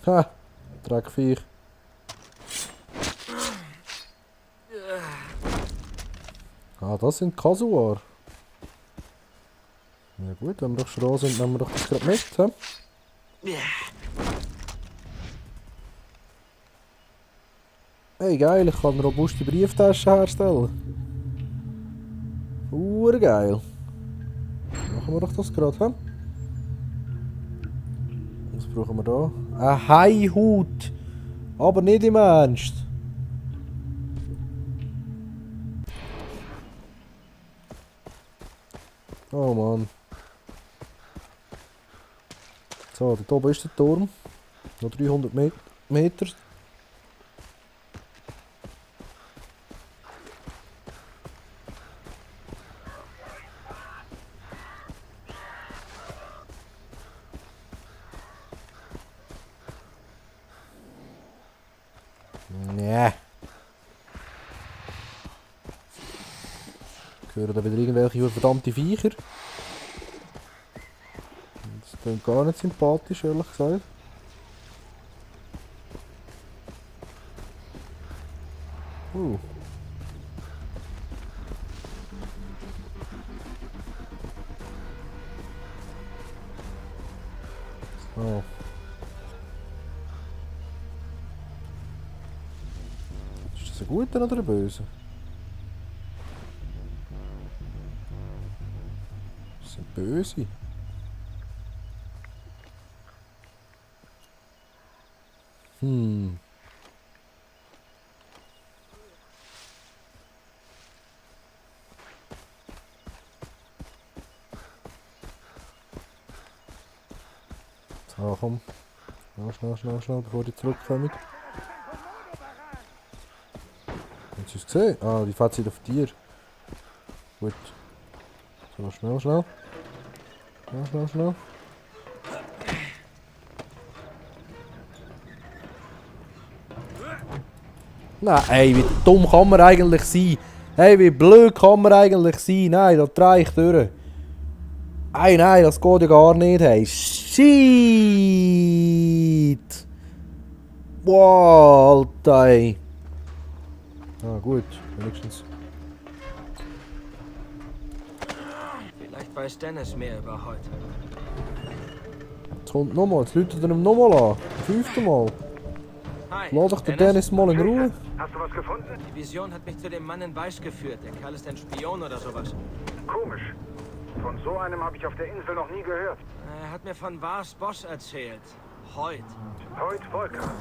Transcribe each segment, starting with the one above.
Ha! Dreckviech. Ah, das sind Kasuar. Ja gut, wenn wir doch schon da sind, nehmen wir doch das gerade mit. He? Hey geil, ich kann eine robuste Brieftasche herstellen. Urgeil. Machen wir doch das gerade, hä? Was brauchen wir da? Ein Haihut! Aber nicht im Ernst! Oh Mann. So, da oben ist der Turm. Noch 300 Meter. Nee. Hören da wieder irgendwelche verdammte Viecher? Das klingt gar nicht sympathisch, ehrlich gesagt. Oh. Ist das ein guter oder ein böser? Das sind böse. So, komm. Schnell, bevor die zurückkommen. Haben sie es gesehen? Ah, die fährt auf dir. Gut. So, schnell. Nein, ey, wie dumm kann man eigentlich sein? Hey, wie blöd kann man eigentlich sein? Nein, da drehe ich durch. Nein, das geht ja gar nicht, hey. Shit! Wow, Alter, ey. Ah, gut, wenigstens. Vielleicht weiß Dennis mehr über heute. Jetzt kommt nochmal, jetzt läutet er ihm nochmal an. 5. Mal. Hi, Lass doch den Dennis mal in Ruhe. Hast du was gefunden? Die Vision hat mich zu dem Mann in Weiß geführt. Der Kerl ist ein Spion oder sowas. Komisch. Von so einem habe ich auf der Insel noch nie gehört. Er hat mir von Vars Boss erzählt. Heute. Heute Volker.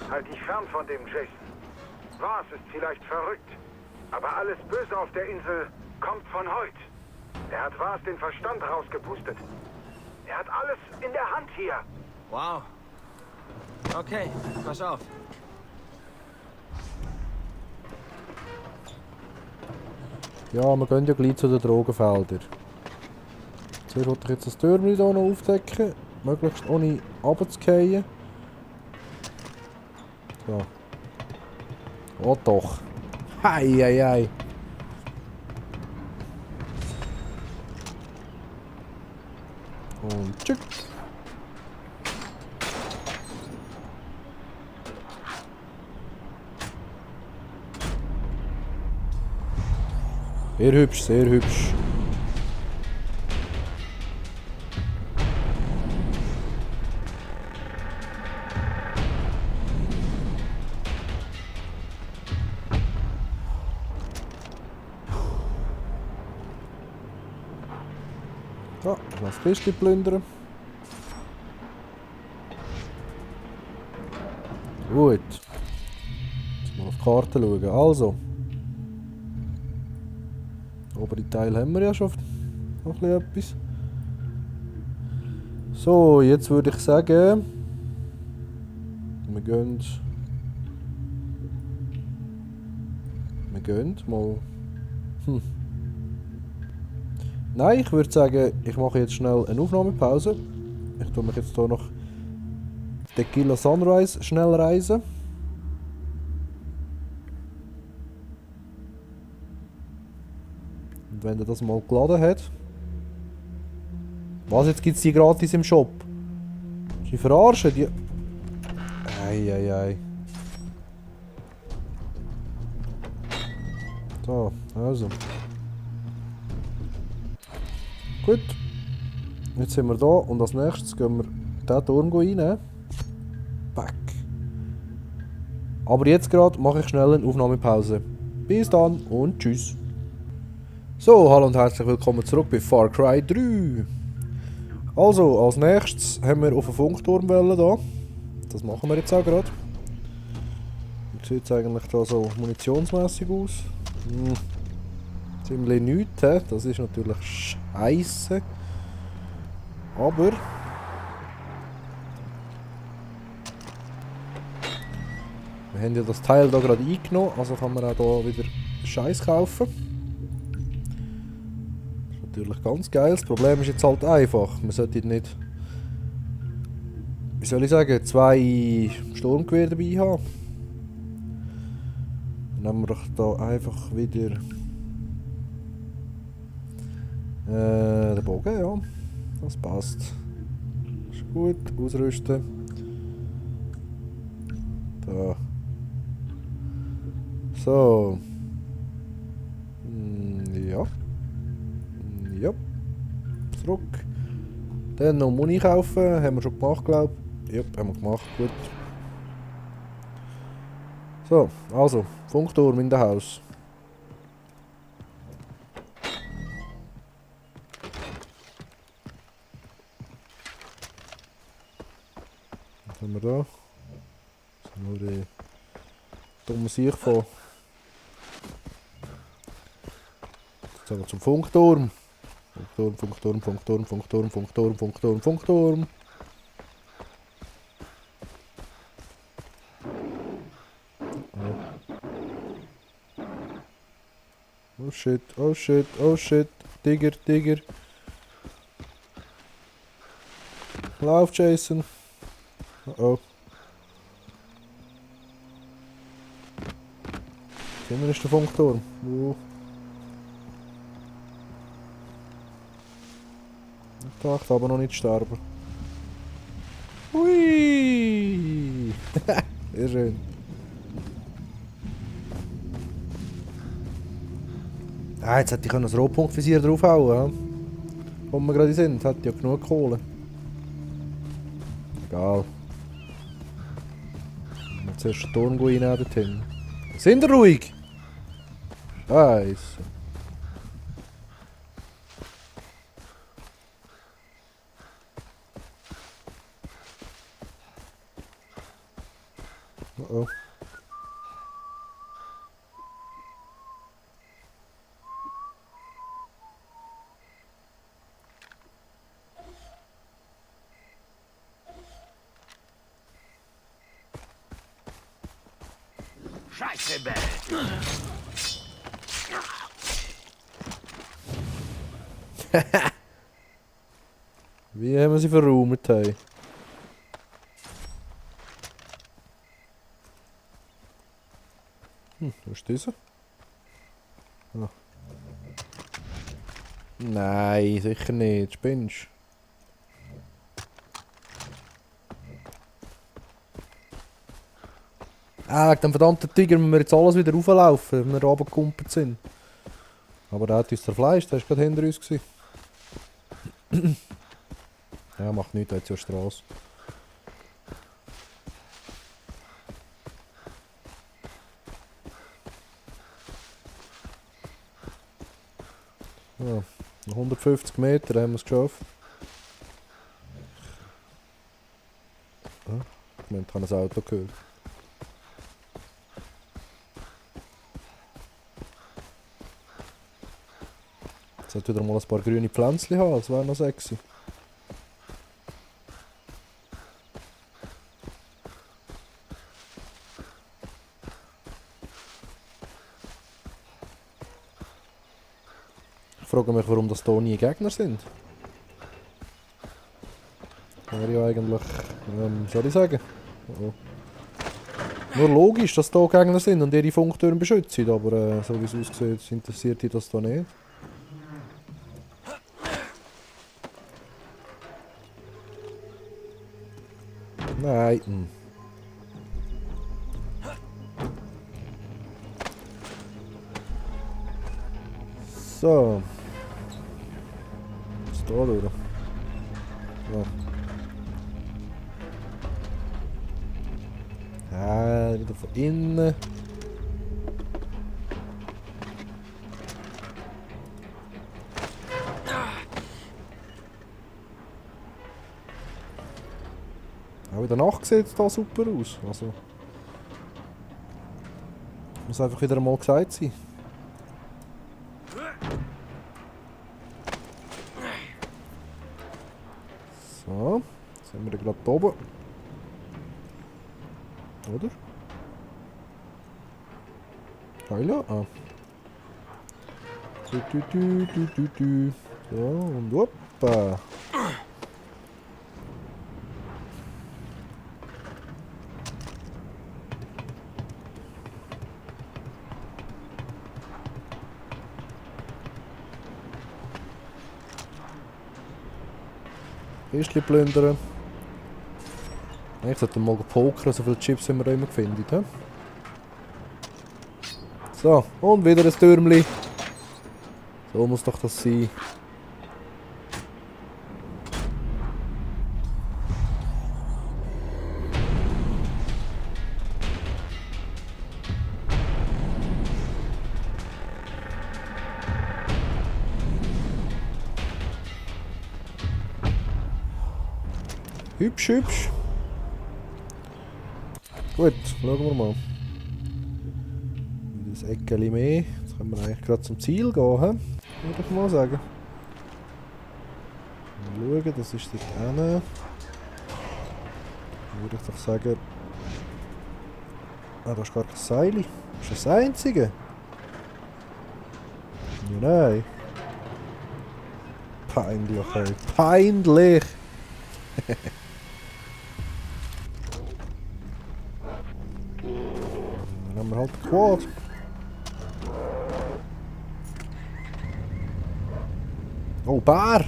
Halt dich fern von dem Jason. Vars ist vielleicht verrückt, aber alles Böse auf der Insel kommt von heute. Er hat Vars den Verstand rausgepustet. Er hat alles in der Hand hier. Wow. Okay, pass auf. Ja, wir gehen ja gleich zu den Drogenfeldern. Zuerst wollte ich jetzt das Türmchen hier noch aufdecken. Möglichst ohne runterzufallen. So. Oh doch. Hei. Und tschick. Sehr hübsch. Ja, das Kiste plündern. Gut. Jetzt mal auf die Karte schauen. Also. Obere Teil haben wir ja schon noch etwas. So, jetzt würde ich sagen, wir gehen mal. Nein, ich würde sagen, ich mache jetzt schnell eine Aufnahmepause. Ich tue mich jetzt hier noch Tequila Sunrise schnell reisen. Und wenn er das mal geladen hat. Was, jetzt gibt es die gratis im Shop? Sie verarschen die. Eieiei. So, also. Gut. Jetzt sind wir da und als nächstes gehen wir in diesen Turm rein. Back. Aber jetzt gerade mache ich schnell eine Aufnahmepause. Bis dann und tschüss. So, hallo und herzlich willkommen zurück bei Far Cry 3. Also, als nächstes haben wir auf den Funkturm wollen da. Das machen wir jetzt auch gerade. Wie sieht es eigentlich da so munitionsmässig aus? Ziemlich nichts, he? Das ist natürlich scheiße. Aber wir haben ja das Teil da gerade eingenommen, also kann man auch da wieder Scheiß kaufen. Das ist natürlich ganz geil. Das Problem ist jetzt halt einfach. Man sollte nicht, wie soll ich sagen, 2 Sturmgewehre dabei haben. Dann nehmen wir doch da einfach wieder den Bogen, ja. Das passt. Ist gut. Ausrüsten. Da. So. Ja. Ja. Zurück. Dann noch Muni kaufen. Haben wir schon gemacht, glaube ich. Ja, haben wir gemacht. Gut. So, also. Funkturm in der Haus. Was haben wir da? Das ist nur die dumme Sicht von. Jetzt gehen wir zum Funkturm. Funkturm, Funkturm, Funkturm, Funkturm, Funkturm, Funkturm, Funkturm. Oh shit, oh shit, oh shit. Digger, Digger. Lauf, Jason. Oh. Immer ist der Funkturm. Ich dachte aber noch nicht sterben. Hui! Sehr schön. Ah, jetzt hätte ich das Rotpunktvisier draufhauen. Ja? Wo wir gerade sind, hat ja genug Kohle. Egal. Jetzt erst den Turm rein dorthin. Sind ihr ruhig? Scheiße. Oh oh. Scheiße, Bell. Wie haben wir sie verräumt? Hey? Wo ist dieser? Ah. Nein, sicher nicht. Spinnst. Ah, wegen dem verdammten Tiger müssen wir jetzt alles wieder rauflaufen, wenn wir runtergekumpelt sind. Aber der hat uns zerfleischt, der war gerade hinter uns. Ja, macht nichts, da hat ja Straße. Ja, noch 150 Meter haben wir es geschafft. Ah, ich habe ein Auto gehört. Jetzt sollte wieder mal ein paar grüne Pflänzchen haben, das wäre noch sexy. Ich frage mich, warum das hier nie Gegner sind. Wäre ja eigentlich, soll ich sagen? Oh. Nur logisch, dass hier Gegner sind und ihre Funktürme beschützen, aber so wie es aussieht, interessiert die das hier nicht. Nein. So. Was ist da durch? So. Ja, wieder von innen. Auch in der Nacht sieht es da super aus. Also, muss einfach wieder einmal gesagt sein. So, jetzt sind wir gerade oben. Oder? Heila? Ah. So, und hoppa. Kistchen plündern. Ich sollte mal pokern, so viele Chips wie wir da immer finden. He? So, und wieder ein Türmli. So muss doch das sein. Hübsch, hübsch. Gut, schauen wir mal. Das Eckeli mehr. Jetzt können wir eigentlich gerade zum Ziel gehen, he? Würde ich mal sagen. Mal schauen, das ist dort hinten. Würde ich doch sagen. Ah, da ist gar kein Seil. Das ist das einzige. Ja, nein. Peinlich, ey. Peinlich! Dann haben wir halt den Quad. Oh, Bär!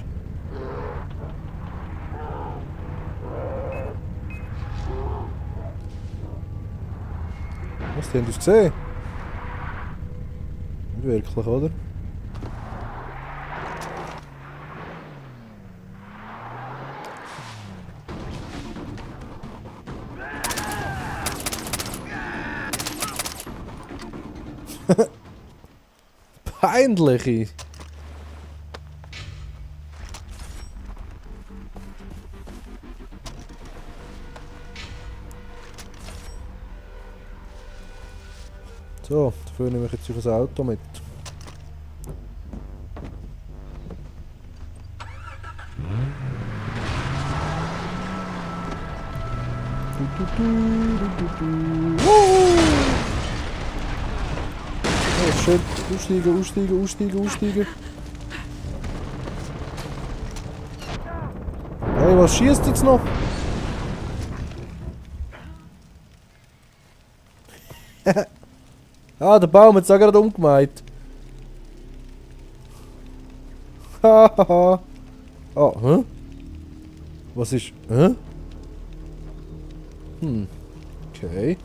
Was, die haben uns gesehen? Nicht wirklich, oder? Peinliche! So, dafür nehme ich jetzt das Auto mit. Oh shit, aussteigen, aussteigen, aussteigen, aussteigen. Hey, was schießt jetzt noch? Ah, der Baum hat es auch gerade umgemeint. Hahaha. Ah, hä? Was ist. Hä? Hm. Okay.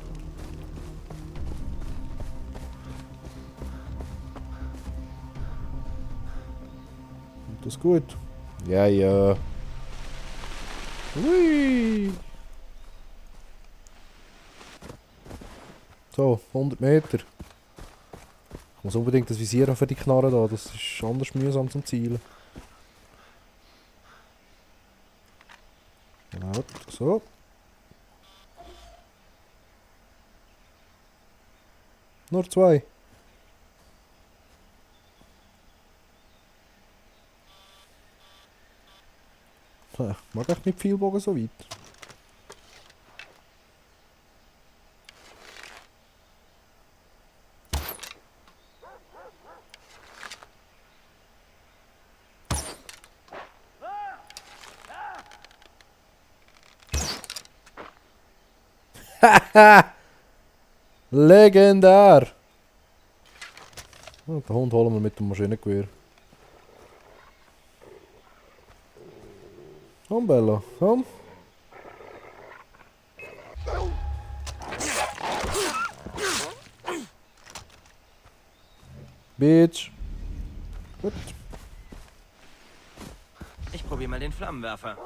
Und das gut? Ja, ja. Hui. So, 100 Meter. Ich muss unbedingt das Visier haben für die Knarre da, das ist anders mühsam zum Zielen. Genau, so. Nur 2. Mag ich nicht viel Bogen so weit. Haha! Legendär! Oh, den Hund holen wir mit dem Maschinengewehr. Komm, Bella, komm! Bitch! Gut. Ich probiere mal den Flammenwerfer.